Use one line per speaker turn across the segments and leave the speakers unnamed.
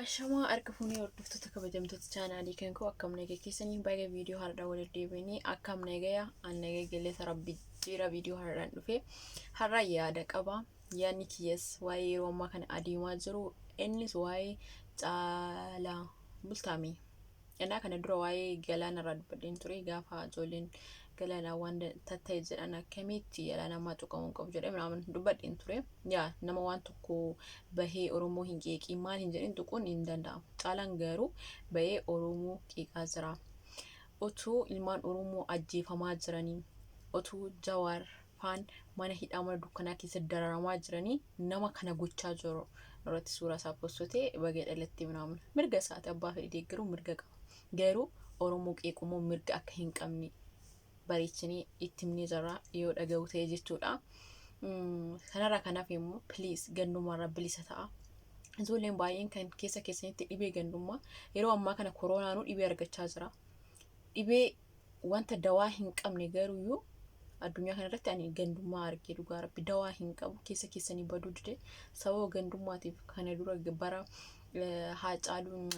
Ashamaa harka fuunee hordoftoota kabajamtoota chaanaalii kan koo, akkam nagaa keessanii? Baga viidiyoo har'aa walitti deebiinii. Akkam nagaya? An nagaa, galata Rabbi jira. Viidiyoo har'aan dhufe har'a yaada qaba. Yaadni kiyyas waa'ee yeroo ammaa kana adeemaa jiru, innis waa'ee Caalaa Bultaamii. Innaa kana dura waa'ee galaana irraa dubbadheen ture. Gaafa ijoolleen galaanaa waan tatta'e jedhan, akkamitti galaana ammaa tuqamuu hin qabu jedhee minaamin dubbadheen ture. Yaa nama, waan tokko bahee Oromoo hin qeeqiin, maal hin jedhin, tuquun hin danda'amu. Caalaan garuu bahee Oromoo qeeqaa jira. Utuu ilmaan Oromoo ajjeefamaa jiranii, utuu Jawaar faan mana hidhaa, mana dukkanaa keessa dararamaa jiranii, nama kana gochaa jiru irratti suuraa isaa postotee baga dhalattee minaamin. Mirga isaati, abbaa fedhe deeggaruu mirga qaba. Garuu Oromoo qeeqummoo mirga akka hin qabne bareechinee itti himnee jirra, yoo dhaga'u ta'e jechuudha. Kanarraa kanaaf immoo please, gandummaarraa bilisa ta'a. Ijoolleen baay'een kan keessa keessanitti dhibee gandummaa, yeroo ammaa kana koronaanuu dhibee argachaa jira. Dhibee wanta dawaa hin qabne, garuuyyuu addunyaa kanarratti ani gandummaa argee, dhugaa Rabbi, dawaa hin qabu, keessa keessanii baduu dide sababa gandummaatiif. Kana dura bara Haacaaluun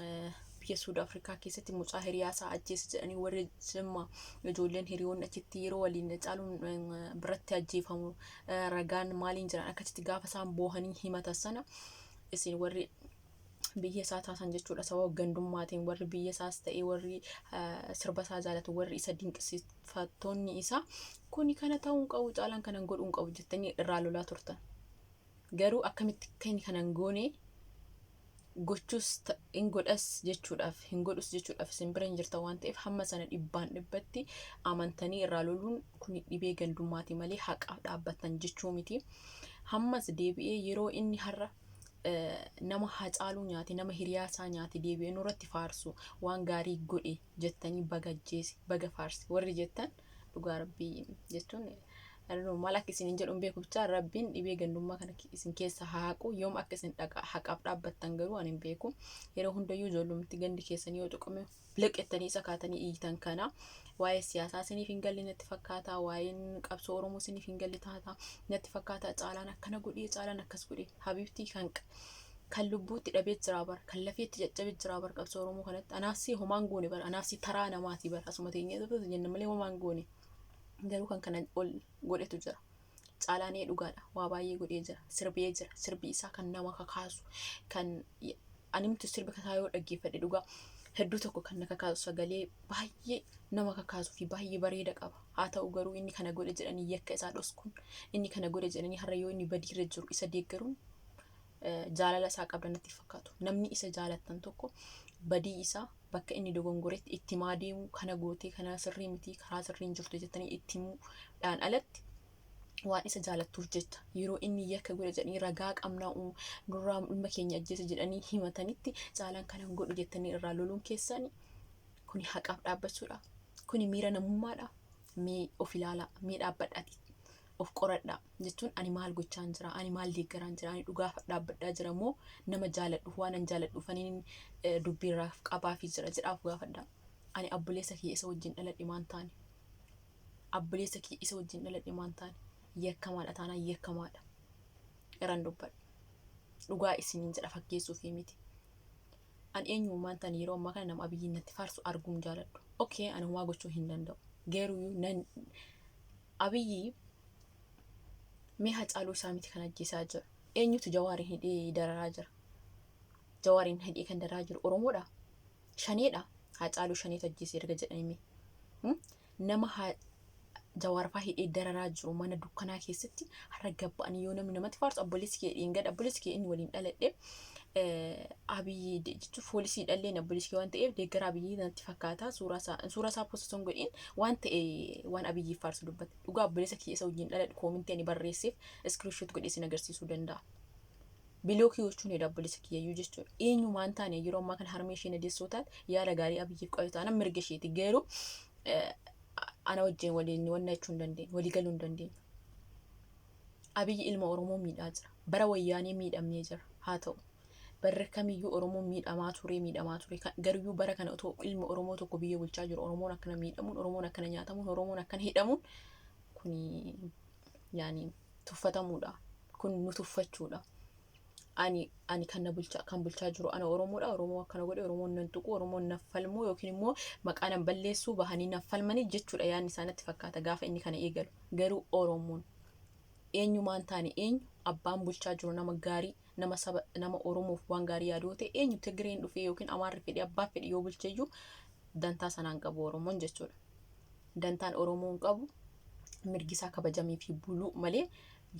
biyya Suud Afrikaa keessatti mucaa hiriyaa isaa ajjeese jedhanii, warri Jimma ijoolleen hiriyoonni achitti yeroo waliin Haacaaluun biratti ajjeefamu ragaan maaliin jiran akkasitti gaafa isaan boohanii himatan sana, isin warri biyya isaa taasan jechuudha, sababa gandummaatiin warri biyya isaas ta'e, warri sirba isaa jaalatu, warri isa dinqisiifattoonni isaa, kuni kana ta'uu hin qabu, Caalaan kana godhuu hin qabu jettanii irraa lolaa turtan. Garuu akkamitti akka inni kana hin goone gochuus hin godhas jechuudhaaf, hin godhus jechuudhaaf isin bira hin jirtan waan ta'eef, hamma sana dhibbaan dhibbatti amantanii irraa loluun kun dhibee gandummaati malee haqaaf dhaabbattan jechuu miti. Hammas deebi'ee yeroo inni har'a nama Hacaaluu nyaate, nama hiriyaa isaa nyaate deebi'ee nurratti faarsu, waan gaarii godhe jettanii, baga ajjeese, baga faarse warri jettan, dhugaa Rabbii jechuun maal akka isin hin jedhu hin beeku. Bichaa Rabbiin dhibee gandummaa kana isin keessa haa haqu. Yoom akka isin haqaaf dhaabbattan garuu ani hin beeku. Yeroo hundayyuu ijoollumti gandi keessanii yoo tuqame liqettanii isa kaatanii iyyitan. Kana waa'ee siyaasaa isiniif hin galle natti fakkaata, waa'een qabsoo Oromoo isiniif hin galle taata natti fakkaata. Caalaan akkana godhee, Caalaan akkas godhee, habibtii, kan lubbuutti dhabee jira bar, kan lafeetti caccabee jira bar. Qabsoo Oromoo kanatti anaafsi homaan goone bar, anaafsi taraa namaati bar, asuma teenyee jenna malee homaan goone. Garuu kan kana ol godhetu jira. Caalaan dhugaadha, waa baay'ee godhee jira, sirbee jira. Sirbi isaa kan nama kakaasu, kan animtu sirba isaa yoo dhaggeeffadhe dhugaa hedduu tokko kan na kakaasu, sagalee baay'ee nama kakaasuu fi baay'ee bareeda qaba. Haa ta'u garuu inni kana godhe jedhanii yakka isaa dhoskuun, inni kana godhe jedhanii har'a yoo inni badiirra jiru isa deeggaruun jaalala isaa qabda natti fakkaatu. Namni isa jaalattan tokko badii isaa bakka inni dogongoretti itti himaa deemu, kana gootee, kana sirrii miti, karaa sirrii hin jirtu jettanii itti himuudhaan alatti, waan isa jaalattuuf jecha yeroo inni yakka godhe jedhanii, ragaa qabnaa, nurraa ilma keenya ajjeese jedhanii himatanitti, Caalaan kana hin godhu jettanii irraa loluun keessani kuni haqaaf dhaabbachuudha. Kuni miira namummaadha. Mee of ilaalaa, mee dhaabbadhaati of qoradhaa jechuun, ani maal gochaan jira, ani maal deeggaraan jira, ani dhugaaf dhaabbadhaa jira moo nama jaaladhuuf, waan an jaaladhuuf ani dubbiirraaf qabaafii jira jedhaaf gaafadhaa. Ani obboleessa kiyya isa wajjin dhaladhe maan taane? Obboleessa kiyya isa wajjin dhaladhe maan taane? Yakkamaadha taanaan yakkamaadha. Irran dubbadha. Dhugaa isiniin jedha, fakkeessuufii miti. Ani eenyummaan ta'an yeroo ammaa kana nama Abiyyiin natti faarsu arguun jaaladhu. Okay, ani homaa gochuu hin danda'u. Garuu nan Abiyyi mee Hacaaluu isaa miti kan ajjeesaa jira. Eenyutu Jawaariin hidhee dararaa jira? Jawaariin hidhee kan dararaa jiru Oromoodha? Shaneedha? Hacaaluu shaneetu ajjeese erga jedhanii mee. Nama Jawaarfaa hidhee dararaa jiru mana dukkanaa keessatti har'a gabba'anii yoo namni namatti faarsu, obboleessi kee dhiingad, obboleessi kee inni waliin dhaladhe Abiyyi jechuun poolisii dhalleen obboleessi kee waan ta'eef deeggara Abiyyi natti fakkaata. Suuraa isaa post osoo hin godhin waan ta'e waan Abiyyiif faarsu dubbate. Dhugaa, obboleessa kee isa wajjin dhaladhe comment ani barreesseef screenshot godhee isin agarsiisuu danda'a. Block gochuun hedha obboleessa kiyyayyuu jechuudha. Eenyumaan taane yeroo ammaa kana harmee ishee nadeessoo taate yaada gaarii Abiyyiif qabu taanaan mirga isheeti. Garuu ana wajjin waliin wanna jechuu hin dandeenyu, walii galuu hin dandeenyu. Abiyyi ilma Oromoo miidhaa jira. Bara Wayyaanee miidhamnee jira. Haa ta'u. Barri kamiyyuu Oromoon miidhamaa ture, miidhamaa ture. Garuyyuu bara kana otoo ilmi Oromoo tokko biyya bulchaa jiru Oromoon akkana miidhamuun, Oromoon akkana nyaatamuun, Oromoon akkana hidhamuun kuni yaani tuffatamuudha. Kun nu tuffachuudha. Ani kan na bulchaa kan bulchaa jiru ana Oromoodha. Oromoo akkana godhe, Oromoon nan tuqu, Oromoon na falmu yookiin immoo maqaa nan balleessuu bahanii na falmanii jechuudha yaadni isaa natti fakkaata gaafa inni kana eegalu. Garuu Oromoon eenyumaan taane eenyu, abbaan bulchaa jiru nama gaarii, nama saba, nama Oromoof waan gaarii yaadu yoo ta'e, eenyu Tigreen dhufee yookiin Amaarri fedhe, abbaa fedhe yoo bulcheyyuu dantaa sanaan qabu Oromoon jechuudha. Dantaan Oromoon qabu mirgi isaa kabajamee fi buluu malee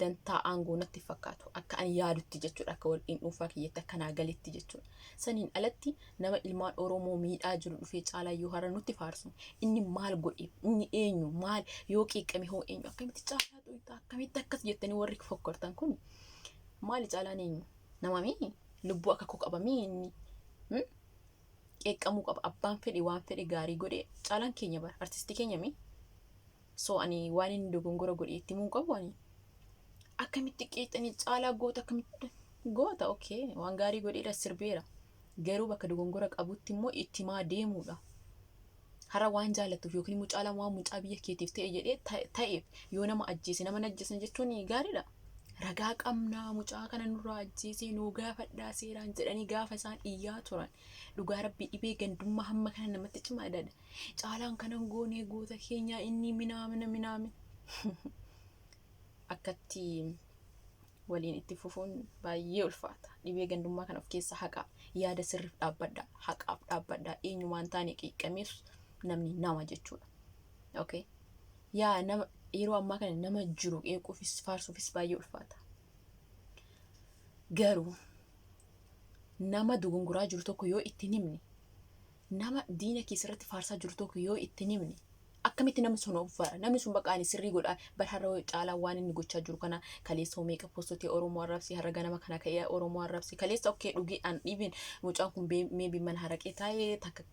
dantaa aangoo natti fakkaatu, akka ani yaadutti jechuudha, akka warqiin dhuunfaa kiyyatti akka naa galetti jechuudha. Saniin alatti nama ilmaan Oromoo miidhaa jiru dhufee caalaa yoo har'a nutti faarsu, inni maal godhe, inni eenyu, maal yoo qeeqame hoo eenyu, akkamitti caalaa xuyxaa, akkamitti akkas jettanii warri fokkortan kun maali? Caalaan eenyu? Namamii lubbuu akka koo qabamii inni qeeqamuu qaba. Abbaan fedhe waan fedhe gaarii godhe, caalaan keenya bara artistii keenya mi. So ani waan inni dogongora godhe itti himuu qabu. Ani akkamitti qeexanii caalaa goota, akkamitti goota? Okay, waan gaarii godheedha, sirbeera. Garuu bakka dogongora qabutti immoo itti himaa deemuudha. Hara waan jaallattuuf yookiin immoo caalaan waan mucaa biyya keetiif ta'e jedhee ta'eef yoo nama ajjeese, nama ajjeesan jechuun gaariidha. Ragaa qabnaa, mucaa kana nurraa ajjeesee nuu gaafadhaa seeraan jedhanii gaafa isaan iyyaa turan. Dhugaa rabbii, dhibee gandummaa hamma kana namatti cimaa dha. Caalaan kanan goonee goota keenyaa inni minaamina minaamina. Akkatti waliin itti fufuun baay'ee ulfaata. Dhibee gandummaa kana of keessa haqaa. Yaada sirriif dhaabbadhaa. Haqaaf dhaabbadhaa. Eenyumaan taane qeeqamees namni nama jechuudha. Okay. Yaa nama, yeroo ammaa kana nama jiru qeequufis faarsuufis baay'ee ulfaata. Garuu nama dogongoraa jiru tokko yoo itti himne, nama diina keessarratti faarsaa jiru tokko yoo itti himne, akkamitti namni sun of bara? Namni sun bakka ani sirrii godhaa bar. Har'a caalaa waan inni gochaa jiru kana kaleessa meeqa postotee Oromoo arrabsi, har'a ganama kana ka'ee Oromoo arrabsi. Kaleessa okay dhugee an dhiibin, mucaan kun maybe mana haraqee taa'ee takka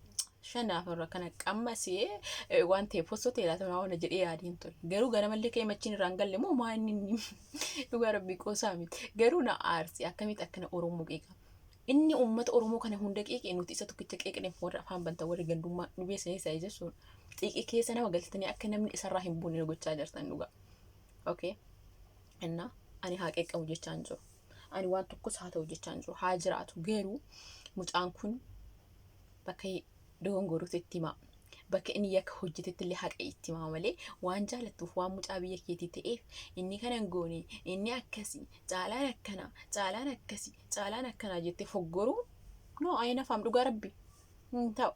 shanaaf irra kana qammasee waan ta'e postotee laata waan jedhee yaadeen ture. Garuu ganamallee ka'ee machiin irraan galle moo maa inni? Dhugaa rabbii qoosaa miti, garuu na aarsi. Akkamitti akkana Oromoo qeeqa? Inni uummata Oromoo kana hunda qeeqee, nuti isa tokkicha qeeqneef warra afaan bantan, warri gandummaa dhibee sanii isa jechuudha. Xiiqii keessa nama galtanii akka namni isarraa hin buune gochaa jirtan dhugaa. Okay. Inna ani haa qeeqamu jechaan jiru. Ani waan tokkos haa ta'u jechaan jiru. Haa jiraatu, garuu mucaan kun bakka dogongoruutti itti himaa. Bakka inni yakka hojjetetti illee haqa itti himaa malee, waan jaalattuuf, waan mucaa biyya keetii ta'eef inni kana hin goone, inni akkasii, caalaan akkana, caalaan akkasii, caalaan akkanaa jettee foggoruu no ayina faam, dhugaa rabbi hin ta'u.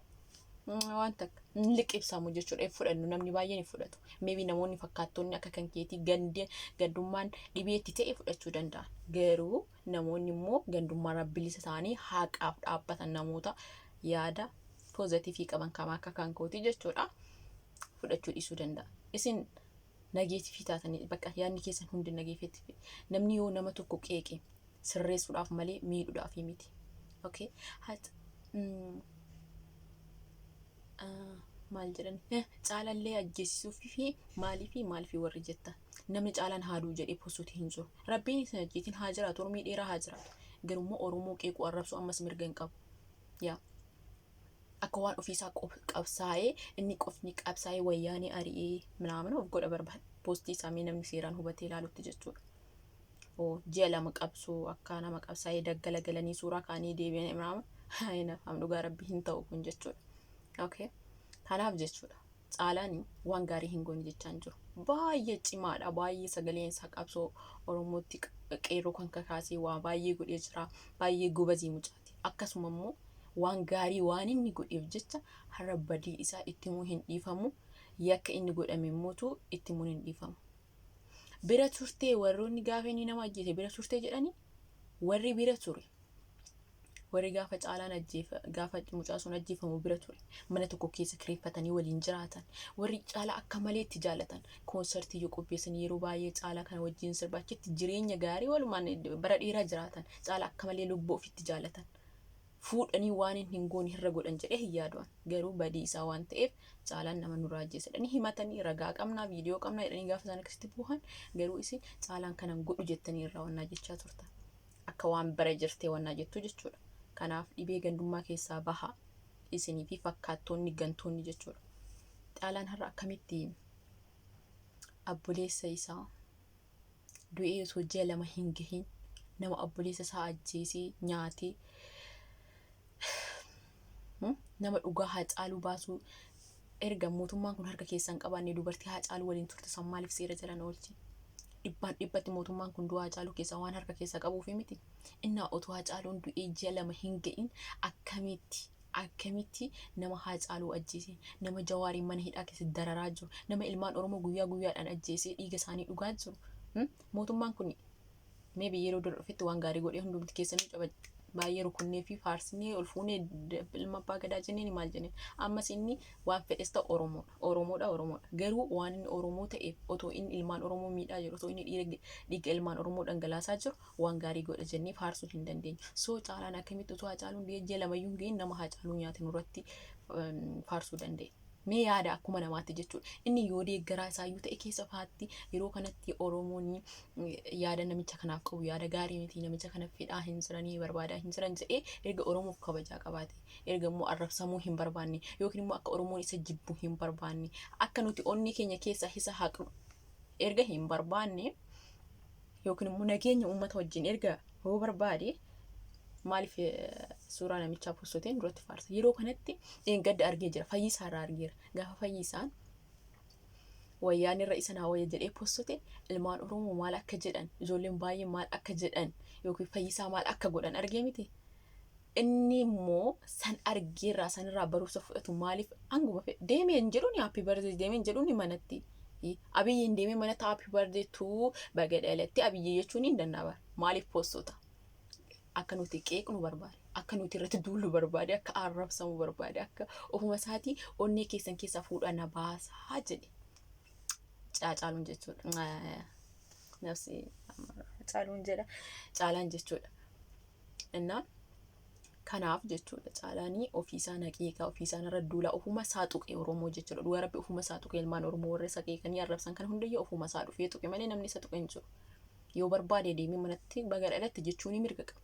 Waan takka hin liqibsamu jechuudha, hin fudhannu, namni baay'een hin fudhatu. Maybe namoonni fakkaattonni akka kan keetii gandi gandummaan dhibeetti ta'e fudhachuu danda'an. Garuu namoonni immoo gandummaarraa bilisa ta'anii haqaaf dhaabbatan, namoota yaada positive qaban kama akka kan kootii jechuudha, fudhachuu dhiisuu danda'a. Isin negative taatanii, bakka yaadni keessan hundi negative. Namni yoo nama tokko qeeqe sirreessuudhaaf malee miidhuudhaaf miti. Okay. Hat maal jedhan, caalallee ajjeesisuuf fi maalii fi maal fi warri jettan, namni caalaan haaduu jedhee postuuti hin jiru. Rabbiin isin ajjeetiin, haa jiraatu, ormii dheeraa haa jiraatu. Garuu immoo Oromoo qeequu, arrabsuu ammas mirga hin qabu. Yaa akka waan ofiisaa qabsaa'ee, inni qofni qabsaa'ee wayyaanee ari'ee minaamina of godha barbaada. Poostii isaa mee namni seeraan hubatee ilaalutti jechuudha. Oo ji'a 2 qabsoo akka nama qabsaa'ee daggala galanii suuraa kaanii deebi'anii minaamina haayina afaan, dhugaa rabbi hin ta'u kun jechuudha. Okay. Kanaaf jechuudha. Caalaan waan gaarii hin goone jechaan jiru. Baay'ee cimaadha. Baay'ee sagaleen isaa qabsoo Oromootti qeerroo kan kakaasee waa baay'ee godhee jira. Baay'ee gobazii mucaati. Akkasuma immoo waan gaarii waan inni godheef jecha har'a badii isaa itti himuu hin dhiifamu. Yakka inni godhame immootu itti himuun hin dhiifamu. Bira turtee, warroonni gaafa inni nama ajjeese bira turtee jedhanii, warri bira ture, warri gaafa caalaan ajjeefa, gaafa mucaa sun ajjeefamu bira ture, mana tokko keessa kireeffatanii waliin jiraatan, warri caalaa akka malee itti jaalatan, koonsartii yoo qopheessan yeroo baay'ee caalaa kana wajjin sirba, achitti jireenya gaarii walumaan bara dheeraa jiraatan, caalaa akka malee lubbuu ofitti jaalatan, fuudhanii waan inni hin goone irra godhan jedhee hin yaadu'an. Garuu badii isaa waan ta'eef caalaan nama nurraa ajjeese jedhanii himatanii, ragaa qabnaa, viidiyoo qabnaa jedhanii gaafa isaan akkasitti buuhan, garuu isin caalaan kanan godhu jettanii irraa wannaa jechaa turtan, akka waan bara jirtee wannaa jettu jechuudha. Kanaaf dhibee gandummaa keessaa bahaa, isinii fi fakkaattoonni gantoonni jechuudha. Caalaan har'a akkamitti abboleessa isaa du'ee osoo ji'a 2 hin gahin Nama obboleessa isaa ajjeesee nyaatee, nama dhugaa Haacaaluu baasuu erga mootummaan kun harka keessaa hin qabaanne, dubartii Haacaaluu waliin turte san maaliif seera jalan oolchi? Dhibbaan dhibbatti mootummaan kun du'a Haacaaluu keessaa waan harka keessaa qabuufi miti. Innaa otoo Haacaaluun du'ee ji'a 2 hin ga'in akkamitti nama Haacaaluu ajjeese, nama Jawaariin mana hidhaa keessatti dararaa jiru, nama ilmaan Oromoo guyyaa guyyaadhaan ajjeesee dhiiga isaanii dhugaa jiru? Mootummaan kun maybe yeroo dura dhufetti waan gaarii godhee hundumti keessanuu caba baay'ee rukunnee fi faarsinee ol fuunee ilma abbaa gadaa jenneen maal jenneen. Ammas inni waan fedhes ta'u Oromoodha. Oromoodha, Oromoodha. Garuu waan inni Oromoo ta'eef, otoo inni ilmaan Oromoo miidhaa jiru, otoo inni dhiiga ilmaan Oromoo dhangalaasaa jiru, waan gaarii godha jennee faarsuu hin dandeenyu. So Caalaan akkamitti otoo Haacaaluun du'ee ji'a lamayyuu hin gahin nama Haacaaluu nyaate nurratti faarsuu danda'e? Mee yaada akkuma namaatti jechuudha. Inni yoo deeggaraa isaayyuu ta'e keessa faatti yeroo kanatti Oromoon yaada namicha kanaaf qabu yaada gaarii miti, namicha kana fedhaa hin jiranii, barbaadaa hin jiran jedhee, erga Oromoof kabajaa qabaate, erga immoo arrabsamuu hin barbaanne yookiin immoo akka Oromoon isa jibbu hin barbaanne, akka nuti onnee keenya keessaa isa haqnu erga hin barbaanne, yookiin immoo nageenya uummata wajjin erga yoo barbaade, maaliif suuraa namichaa postoteen duratti faarsa? Yeroo kanatti dheengadda argee jira. Fayyisaa irraa argeera. Gaafa Fayyisaan wayyaan irra isa naa wayya jedhee postote, ilmaan Oromoo maal akka jedhan, ijoolleen baay'een maal akka jedhan yookiin Fayyisaa maal akka godhan argee miti. Inni immoo san argeerraa sanirraa barumsa fudhatu maaliif hanguma fedhe deemee hin jedhuuni happy birthday deemee hin jedhuuni manatti. Abiyyiin deemee manatti happy birthday to baga dhalatte Abiyyi jechuun hin danda'a. Maaliif postota? Akka nuti qeeqnu barbaade, akka nuti irratti duullu barbaade, akka arrabsamu barbaade, akka ofuma isaatii onnee keessan keessaa fuudhaa na baasaa jedhe. Caaluun jechuudha. Nafsi Caaluun jedha. Caalaan jechuudha. Innaa kanaaf jechuudha, Caalaanii ofiisaa na qeeqaa, ofiisaa narra duulaa, ofuma isaa tuqe Oromoo jechuudha. Dhugaa Rabbi, ofuma isaa tuqe. Ilmaan Oromoo warra isa qeeqanii arrabsan kana hundayyuu ofuma isaa dhufee tuqe malee namni isa tuqe hin jiru. Yoo barbaade deemee manatti baga dhalatte jechuun mirga qaba.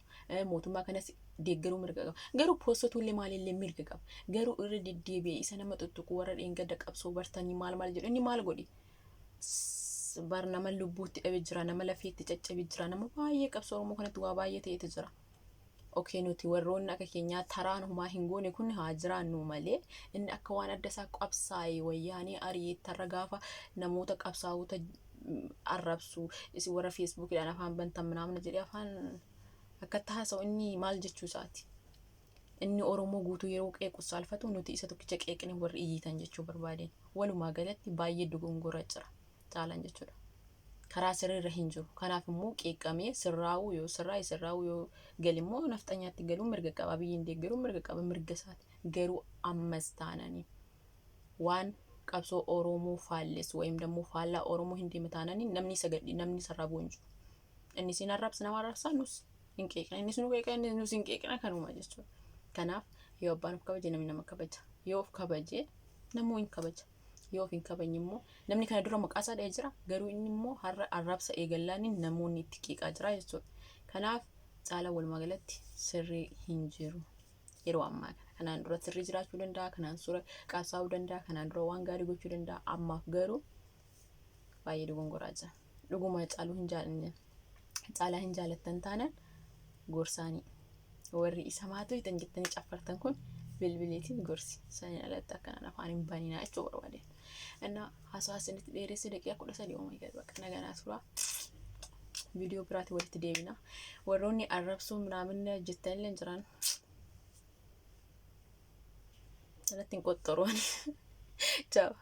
Mootummaa kanas deeggaruu mirga qaba. Garuu poostotullee maalillee mirga qaba. Garuu irra deddeebi'ee isa nama tuttuqu, warra dheengadda qabsoo bartanii maal maal jedhu, inni maal godhi? Bar nama lubbuutti dhabe jira, nama lafeetti caccabe jira, nama baay'ee qabsoo Oromoo kanatti waa baay'ee ta'etu jira. Okay, nuti warroonni akka keenyaa taraan homaa hin goone kun haa jiraannu malee, inni akka waan adda isaa qabsaa'e wayyaanee ari'eettarra gaafa namoota qabsaa'ota arrabsu, isin warra Feesbuukiidhaan afaan bantan minaamna jedhee afaan akkatti haasa'u, inni maal jechuu isaati? Inni Oromoo guutuu yeroo qeequ saalfatu, nuti isa tokkicha qeeqne warri iyyitan jechuu barbaadeen. Walumaa galatti baay'ee dogongora jira Caalaan jechuudha. Karaa sirriirra hin jiru. Kanaaf immoo qeeqamee sirraa'uu yoo sirraa'e sirraa'uu, yoo gale immoo nafxanyaatti galuu mirga qaba. Biyyiin deeggaruu mirga qaba, mirga isaati. Garuu ammas taananii waan qabsoo Oromoo faallessu wayim dammoo faallaa Oromoo hin deema taananii, namni isa gadhi, namni isarraa bu'u hin jiru. Inni isin arrabsa, nama arrabsaa, nus hin qeeqna. Innis nu qeeqa, inni nus hin qeeqna, kanuma jechuudha. Kanaaf yoo abbaan of kabaje namni nama kabaja. Yoo of kabaje namuu hin kabaja. Yoo of hin kabajne immoo namni kana dura maqaa isaa dha'ee jira. Garuu inni immoo har'a arrabsa eegallaaniin namoonni itti qeeqaa jira jechuudha. Kanaaf Caalaa walumaa galatti sirrii hin jiru. Yeroo ammaa kana. Kanaan dura sirrii jiraachuu danda'a. Kanaan dura qabsaa'uu danda'a. Kanaan dura waan gaarii gochuu danda'a. Ammaaf garuu baay'ee dogongoraa jira. Dhuguma Caaluu hin jaallanne. Caalaa hin jaalattan taanaan gorsaanii. Warri isa maatu hitan jettanii caffartan kun bilbileetiin gorsi. Saniin alatti akkanaan afaan hin baninaa jechuu barbaadeen. Innaa haasaa isinitti dheeresse daqiiqaa 13. Oh my God, bakka naganaa turaa. Viidiyoo biraatti walitti deebina. Warroonni arrabsuu minaamin jettanillee hin jiran. Sanatti hin qoxxoruun. Ciao.